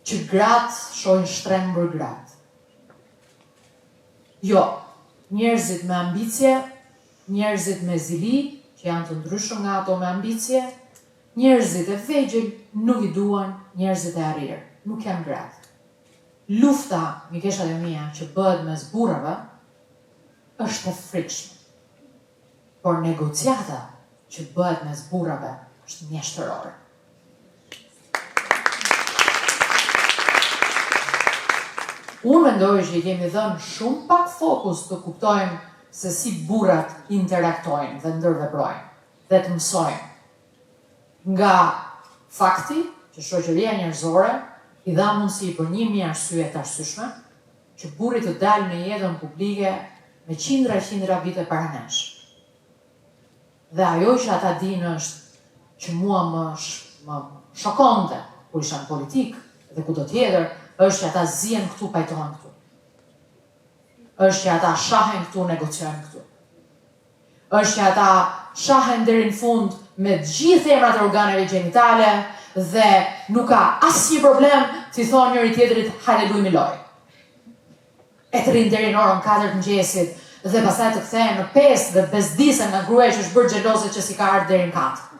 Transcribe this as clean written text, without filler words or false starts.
Që gratë shohin shtrembër gratë. Jo, njerëzit me ambicie, njerëzit me zili, që janë të ndryshëm nga ato me ambicie, njerëzit e vegjël nuk i duan njerëzit e arrirë, nuk janë gratë. Lufta, mikeshat e mia, që bëhet mes burrave, është e frikshme. Por negociata që bëhet mes burrave është mjeshtërore. Unë mendoj që i kemi dhënë shumë pak fokus të kuptojmë se si burrat interaktojnë dhe ndërveprojnë dhe të mësojmë nga fakti që shoqëria njerëzore i dha mundësi për 1000 arsye të arsyeshme që burri të dalë në jetën publike me qindra qindra vite para nesh. Dhe ajo që ata dinë është që mua më më shokonte kur isha në politikë dhe kudo tjetër, është që ata zihen këtu, pajtohen këtu. Është që ata shahen këtu, negociojnë këtu. Është që ata shahen deri në fund me të gjithë emrat e organeve gjenitale dhe nuk ka asnjë problem t'i thonë njëri tjetrit hajde lujmë lojë. E të rrinë deri në orën 4 të mëngjesit dhe pastaj të kthehen në 5 dhe bezdisen nga gruaja që është bërë xheloze që s'i ka ardhur deri në 4.